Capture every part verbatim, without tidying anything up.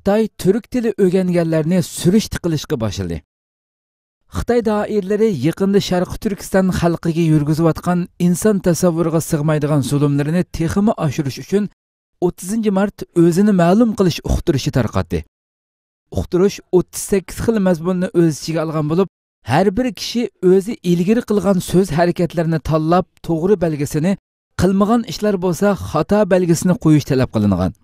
خىتاي تۈرك تىلى ئۆگەنگەنلەرنى سۈرۈشتە قىلىشقا باشلىدى. خىتاي دائىرىلىرى يېقىندا شەرقىي تۈركىستان خەلقىگە يۈرگۈزۈۋاتقان ئىنسان تەسەۋۋۇرىغا سىغمايدىغان زۇلۇملىرىنى تېخىمۇ ئاشۇرۇش ئۈچۈن، ئوتتۇزىنچى مارت ئۆزىنى مەلۇم قىلىش ئۇقتۇرۇشى تارقاتتى. ئۇقتۇرۇش ئوتتۇز سەككىز خىل مەزمۇننى ئۆز ئىچىگە ئالغان بولۇپ، ھەر بىر كىشى ئۆزى ئىلگىرى قىلغان سۆز ھەرىكەتلەرنى تاللاپ، توغرا بەلگىسىنى، قىلمىغان ئىشلار بولسا خاتا بەلگىسىنى قويۇش تەلەپ قىلىنغان.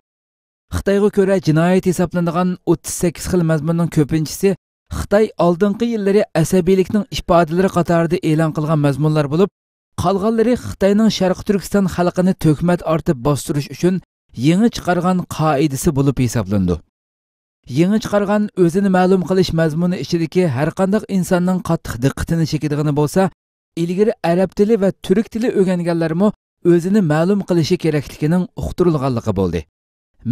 خىتايغا كۆرە، جىنايەت ھېسابلىنىدىغان ئوتتۇز سەككىز خىل مەزمۇننىڭ كۆپىنچىسى خىتاي ئالدىنقى يىللىرى ئەسەبىيلىكنىڭ ئىپادىلىرى قاتارىدا ئېلان قىلغان مەزمۇنلار بولۇپ، قالغانلىرى خىتاينىڭ شەرقىي تۈركىستان خەلقىنى تۆھمەت ئارتىپ باستۇرۇش ئۈچۈن يېڭى چىقارغان قائىدىسى بولۇپ ھېسابلىنىدۇ. يېڭى چىقارغان ئۆزىنى مەلۇم قىلىش مەزمۇنى ئىچىدىكى ھەرقانداق ئىنساننىڭ قاتتىق دىققىتىنى چېكىدىغىنى بولسا، ئىلگىرى ئەرەب تىلى ۋە تۈرك تىلى ئۆگەنگەنلەرمۇ ئۆزىنى مەلۇم قىلىشى كېرەكلىكىنىڭ ئۇقتۇرۇلغانلىقى بولدى.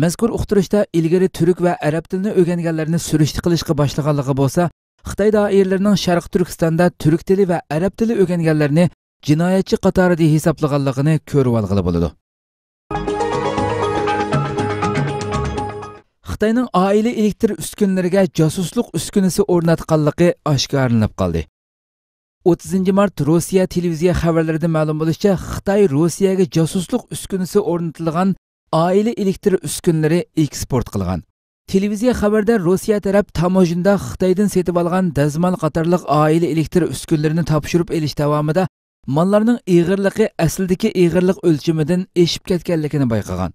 مەزكۇر ئۇقتۇرۇشتا ئىلگىرى تۈرك ۋە ئەرەب تىلىنى ئۆگەنگەنلەرنى سۈرۈشتە قىلىشقا باشلىغانلىقى بولسا، خىتاي دائىرىلىرىنىڭ شەرقىي تۈركىستاندا تۈرك تىلى ۋە ئەرەب تىلى ئۆگەنگەنلەرنى جىنايەتچى قاتارىدا ھېسابلىغانلىقىنى كۆرۈۋالغىلى بولىدۇ. خىتاينىڭ ئائىلە ئېلېكتر ئۈسكۈنىلىرىگە جاسۇسلۇق ئۈسكۈنىسى ئورناتقانلىقى ئاشكارىلىنىپ قالدى. ئوتتۇزىنچى مارت روسىيە تېلېۋىزىيە خەۋەرلىرىدىن مەلۇم بولۇشىچە، خىتاي روسىيەگە جاسۇسلۇق ئۈسكۈنىسى ئورنىتىلغان ئائىلە ئېلېكتر ئۈسكۈنىلىرى ئېكسپورت قىلغان. تېلېۋىزىيە خەۋىرىدە روسىيە تەرەپ تاموژنىدا خىتايدىن سېتىۋالغان دەزمال قاتارلىق ئائىلە ئېلېكتر ئۈسكۈنىلىرىنى تاپشۇرۇپ ئېلىش داۋامىدا ماللارنىڭ ئېغىرلىقى ئەسلىدىكى ئېغىرلىق ئۆلچىمىدىن ئېشىپ كەتكەنلىكىنى بايقىغان.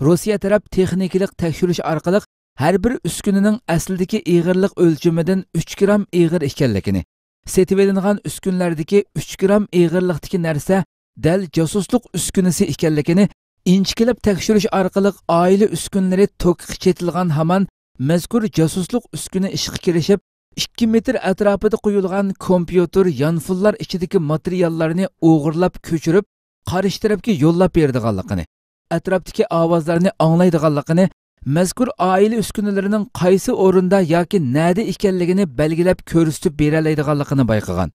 روسىيە تەرەپ تېخنىكىلىق تەكشۈرۈش ئارقىلىق ھەر بىر ئۈسكۈنىنىڭ ئەسلىدىكى ئېغىرلىق ئۆلچىمىدىن ئۈچ گرام ئېغىر ئىكەنلىكىنى، سېتىۋېلىنغان ئۈسكۈنىلەردىكى ئۈچ گرام ئېغىرلىقتىكى نەرسە دەل جاسۇسلۇق ئۈسكۈنىسى ئىكەنلىكىنى ئىنچىكىلەپ تەكشۈرۈش ئارقىلىق ئائىلە ئۈسكۈنىلىرى توكقا چېتىلغان ھامان مەزكۇر جاسۇسلۇق ئۈسكۈنە ئىشقا كىرىشىپ، ئىككى مېتىر ئەتراپىدا قويۇلغان كومپيۇتېر يانفونلار ئىچىدىكى ماتېرىياللارنى ئوغرىلاپ كۆچۈرۈپ، قارشى تەرەپكە يوللاپ بېرىدىغانلىقىنى، ئەتراپتىكى ئاۋازلارنى ئاڭلايدىغانلىقىنى، مەزكۇر ئائىلە ئۈسكۈنىلىرىنىڭ قايسى ئورۇندا ياكى نەدە ئىكەنلىكىنى بەلگىلەپ كۆرسىتىپ بېرەلەيدىغانلىقىنى بايقىغان.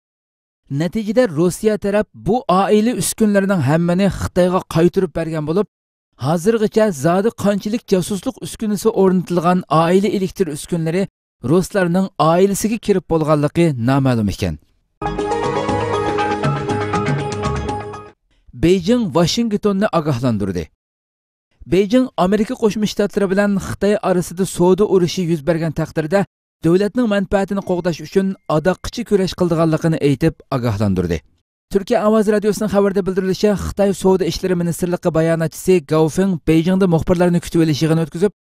نەتىجىدە روسىيە تەرەپ بۇ ئائىلە ئۈسكۈنىلىرىنىڭ ھەممىنى خىتايغا قايتۇرۇپ بەرگەن بولۇپ، ھازىرغىچە زادى قانچىلىك جاسۇسلۇق ئۈسكۈنىسى ئورنىتىلغان ئائىلە ئېلېكتر ئۈسكۈنىلىرى رۇسلارنىڭ ئائىلىسىگە كىرىپ بولغانلىقى نامەلۇم ئىكەن. بېيجىڭ ۋاشىنگتوننى ئاگاھلاندۇردى. بېيجىڭ ئامېرىكا قوشما شتاتلىرى بىلەن خىتاي ئارىسىدا سودا ئۇرۇشى يۈز بەرگەن تەقدىردە، دۆلەتنىڭ مەنپەئەتىنى قوغداش ئۈچۈن ئاداققىچە كۈرەش قىلىدىغانلىقىنى ئېيتىپ ئاگاھلاندۇردى. تۈركىيە ئاۋازى رادىيوسىنىڭ خەۋىرىدە بىلدۈرۈلۈشىچە، خىتاي سودا ئىشلىرى مىنىستىرلىقى باياناتچىسى گاۋ فېڭ بېيجىڭدا مۇخبىرلارنى كۈتۈۋېلىش يىغىنى ئۆتكۈزۈپ،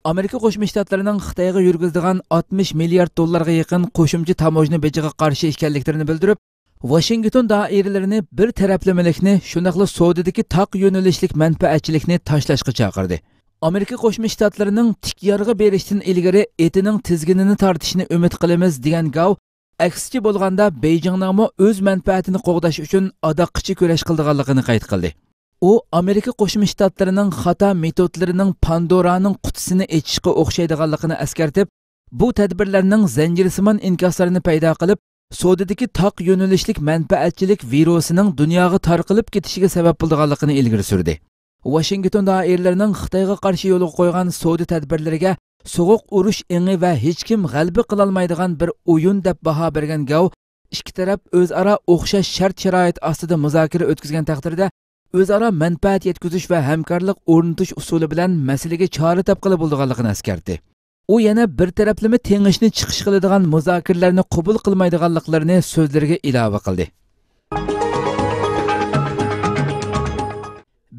ئامېرىكا قوشما شتاتلىرىنىڭ خىتايغا يۈرگۈزىدىغان ئاتمىش مىليارد دوللارغا يېقىن قوشۇمچە تاموژنا بېجىغا قارشى ئىكەنلىكلىرىنى بىلدۈرۈپ، ۋاشىنگتون دائىرىلىرىنى بىر تەرەپلىمىلىكنى، شۇنداقلا سودىدىكى تاق يۆنىلىشلىك مەنپەئەتچىلىكنى تاشلاشقا چاقىردى. ئامېرىكا قوشما شتاتلىرىنىڭ تىك يارغا بېرىشتىن ئىلگىرى ئېتىنىڭ تىزگىنىنى تارتىشىنى ئۈمىد قىلىمىز، دېگەن گاۋ، ئەكسىچە بولغاندا، بېيجىڭنىڭمۇ ئۆز مەنپەئەتىنى قوغداش ئۈچۈن ئاداققىچە كۈرەش قىلىدىغانلىقىنى قەيت قىلدى. ئۇ ئامېرىكا قوشما شتاتلىرىنىڭ خاتا مېتودلىرىنىڭ پاندورانىڭ قۇتىسىنى ئېچىشقا ئوخشايدىغانلىقىنى ئەسكەرتىپ، بۇ تەدبىرلەرنىڭ زەنجىرسىمان ئىنكاسلارنى پەيدا قىلىپ، سودىدىكى تاق يۆنىلىشلىك مەنپەئەتچىلىك ۋىرۇسىنىڭ دۇنياغا تارقىلىپ كېتىشىگە سەۋەب بولىدىغانلىقىنى ئىلگىرى سۈردى. ۋاشىنگتون دائىرىلىرىنىڭ خىتايغا قارشى يولغا قويغان سودا تەدبىرلىرىگە سوغۇق ئۇرۇش ئېڭى ۋە ھېچكىم غەلىبە قىلالمايدىغان بىر ئويۇن دەپ باھا بەرگەن گاۋ، ئىككى تەرەپ ئۆزئارا ئوخشاش شەرت-شارائىت ئاستىدا مۇزاكىرە ئۆتكۈزگەن تەقدىردە، ئۆزئارا مەنپەئەت يەتكۈزۈش ۋە ھەمكارلىق ئورنىتىش ئۇسۇلى بىلەن مەسىلىگە چارە تاپقىلى بولىدىغانلىقىنى ئەسكەرتتى. ئۇ يەنە بىر تەرەپلىمە تېڭىشنى چىقىش قىلىدىغان مۇزاكىرىلەرنى قوبۇل قىلمايدىغانلىقلىرىنى سۆزلىرىگە ئىلاۋە قىلدى.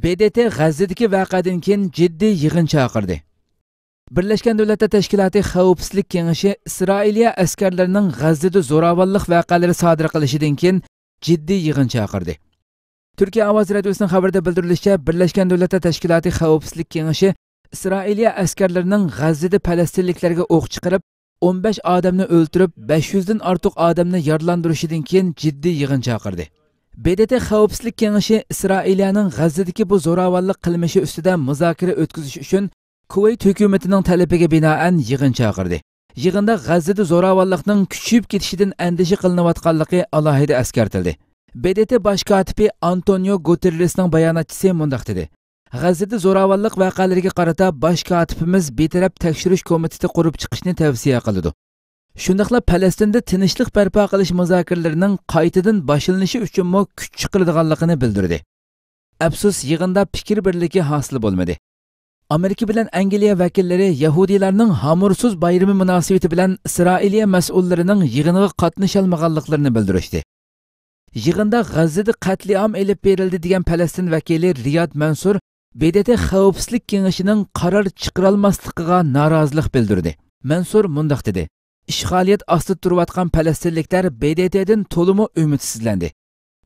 ب د ت غەززىدىكى ۋەقەدىن كېيىن جىددىي يىغىن چاقىردى. بىرلەشكەن دۆلەتلەر تەشكىلاتى خەۋپسىزلىك كېڭىشى ئىسرائىلىيە ئەسكەرلىرىنىڭ غەززىدە زوراۋانلىق ۋەقەلىرى سادىر قىلىشىدىن كېيىن جىددىي يىغىن چاقىردى. تۈركىيە ئاۋازى رادىيوسىنىڭ خەۋىرىدە بىلدۈرۈلۈشىچە، بىرلەشكەن دۆلەتلەر تەشكىلاتى خەۋپسىزلىك كېڭىشى ئىسرائىلىيە ئەسكەرلىرىنىڭ غەززىدە پەلەستىنلىكلەرگە ئوق چىقىرىپ، ئون بەش ئادەمنى ئۆلتۈرۈپ، بەش يۈزدىن ئارتۇق ئادەمنى يارىلاندۇرۇشىدىن كېيىن جىددىي يىغىن چاقىردى. ب د ت خەۋپسىزلىك كېڭىشى ئىسرائىلىيەنىڭ غەززىدىكى بۇ زوراۋانلىق قىلمىشى ئۈستىدە مۇزاكىرە ئۆتكۈزۈش ئۈچۈن كۇۋەيت ھۆكۈمىتىنىڭ تەلىپىگە بىنائەن يىغىن چاقىردى. يىغىندا غەززىدە زوراۋانلىقنىڭ كۈچىيىپ كېتىشىدىن ئەندىشە قىلىنىۋاتقانلىقى ئالاھىدە ئەسكەرتىلدى. ب د ت باش كاتىپى ئانتونىيو گۇتېررېسنىڭ باياناتچىسى مۇنداق دېدى: غەززىدە زوراۋانلىق ۋەقەلىرىگە قارىتا باش كاتىپىمىز بىتەرەپ تەكشۈرۈش كومىتېتى قۇرۇپ چىقىشنى تەۋسىيە قىلىدۇ. شۇنداقلا پەلەستىندە تىنچلىق بەرپا قىلىش مۇزاكىرىلىرىنىڭ قايتىدىن باشلىنىشى ئۈچۈنمۇ كۈچ چىقىرىدىغانلىقىنى بىلدۈردى. ئەپسۇس، يىغىندا پىكىر بىرلىكى ھاسىل بولمىدى. ئامېرىكا بىلەن ئەنگلىيە ۋەكىللىرى يەھۇدىيلارنىڭ ھامۇرسۇز بايرىمى مۇناسىۋىتى بىلەن ئىسرائىلىيە مەسئۇللىرىنىڭ يىغىنىغا قاتنىشالمىغانلىقلىرىنى بىلدۈرۈشتى. يىغىندا غەززىدە قەتلىئام ئېلىپ بېرىلدى دېگەن پەلەستىن ۋەكىلى رىياد مەنسۇر ب د ت خەۋپسىزلىك كېڭىشىنىڭ قارار چىقىرالماسلىقىغا نارازىلىق بىلدۈردى. مەنسۇر مۇنداق دېدى: ئىشغالىيەت ئاستىدا تۇرۇۋاتقان پەلەستىنلىكلەر ب د ت دىن تولىمۇ ئۈمىدسىزلەندى.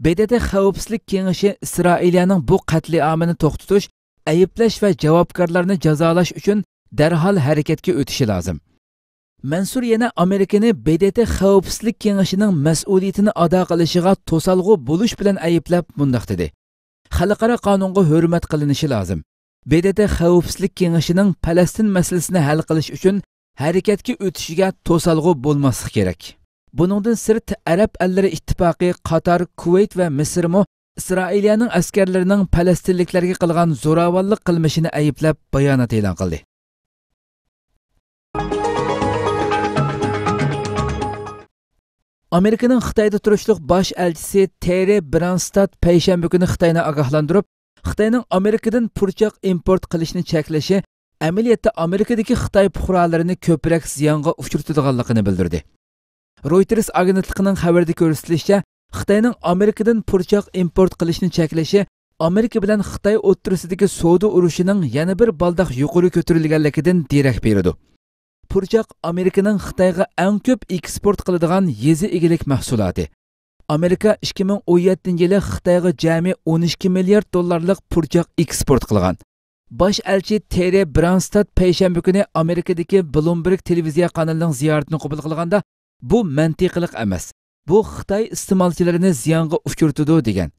ب د ت خەۋپسىزلىك كېڭىشى ئىسرائىلىيەنىڭ بۇ قەتلىئامىنى توختىتىش، ئەيىبلەش ۋە جاۋابكارلارنى جازالاش ئۈچۈن دەرھال ھەرىكەتكە ئۆتۈشى لازىم. مەنسۇر يەنە ئامېرىكىنى ب د ت خەۋپسىزلىك كېڭىشىنىڭ مەسئۇلىيىتىنى ئادا قىلىشىغا توسالغۇ بولۇش بىلەن ئەيىبلەپ مۇنداق دېدى: خەلقئارا قانۇنغا ھۆرمەت قىلىنىشى لازىم. ب د ت خەۋپسىزلىك كېڭىشىنىڭ پەلەستىن مەسىلىسىنى ھەل قىلىش ئۈچۈن ھەرىكەتكە ئۆتۈشىگە توسالغۇ بولماسلىق كېرەك. بۇنىڭدىن سىرت، ئەرەب ئەللىرى ئىتتىپاقى قاتار، كۇۋەيت ۋە مىسىرمۇ ئىسرائىلىيەنىڭ ئەسكەرلىرىنىڭ پەلەستىنلىكلەرگە قىلغان زوراۋانلىق قىلمىشىنى ئەيىبلەپ بايانات ئېلان قىلدى. ئامېرىكىنىڭ خىتايدا تۇرۇشلۇق باش ئەلچىسى تېررى برانستاد پەيشەنبە كۈنى خىتاينى ئاگاھلاندۇرۇپ، خىتاينىڭ ئامېرىكىدىن پۇرچاق ئىمپورت قىلىشنى چەكلىشى ئەمەلىيەتتە ئامېرىكىدىكى خىتاي پۇقرالىرىنى كۆپرەك زىيانغا ئۇچرىتىدىغانلىقىنى بىلدۈردى. رويتېرس ئاگېنتلىقىنىڭ خەۋىرىدە كۆرسىتىلىشىچە، خىتاينىڭ ئامېرىكىدىن پۇرچاق ئىمپورت قىلىشنى چەكلىشى ئامېرىكا بىلەن خىتاي ئوتتۇرىسىدىكى سودا ئۇرۇشىنىڭ يەنە بىر بالداق يۇقىرى كۆتۈرۈلگەنلىكىدىن دېرەك بېرىدۇ. پۇرچاق ئامېرىكىنىڭ خىتايغا ئەڭ كۆپ ئېكسپورت قىلىدىغان يېزا ئىگىلىك مەھسۇلاتى. ئامېرىكا ئىككى مىڭ ئون يەتتىنچى يىلى خىتايغا جەمئىي ئون ئىككى مىليارد دوللارلىق پۇرچاق ئېكسپورت قىلغان. باش ئەلچى تېررى برانستاد پەيشەنبە كۈنى ئامېرىكىدىكى بلومبېرگ تېلېۋىزىيە قانىلىنىڭ زىيارىتىنى قوبۇل قىلغاندا، بۇ مەنتىقلىق ئەمەس. بۇ خىتاي ئىستېمالچىلىرىنى زىيانغا ئۇچرىتىدۇ، دېگەن.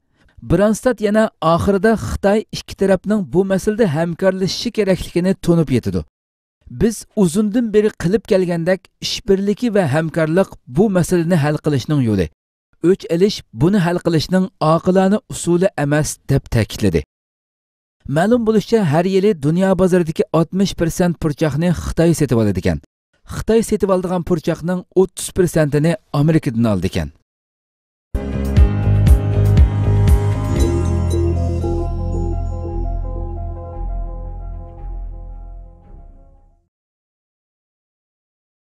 برانستاد يەنە ئاخىرىدا خىتاي ئىككى تەرەپنىڭ بۇ مەسىلىدە ھەمكارلىشىشى كېرەكلىكىنى تونۇپ يېتىدۇ. بىز ئۇزۇندىن بېرى قىلىپ كەلگەندەك ئىشبىرلىكى ۋە ھەمكارلىق بۇ مەسىلىنى ھەل قىلىشنىڭ يولى. ئۆچ ئېلىش بۇنى ھەل قىلىشنىڭ ئاقىلانە ئۇسۇلى ئەمەس، دەپ تەكىتلىدى. مەلۇم بولۇشىچە، ھەر يىلى دۇنيا بازىرىدىكى ئاتمىش پىرسەنت پۇرچاقنى خىتاي سېتىۋالىدىكەن. خىتاي سېتىۋالىدىغان پۇرچاقنىڭ ئوتتۇز پىرسەنتىنى ئامېرىكىدىن ئالىدىكەن.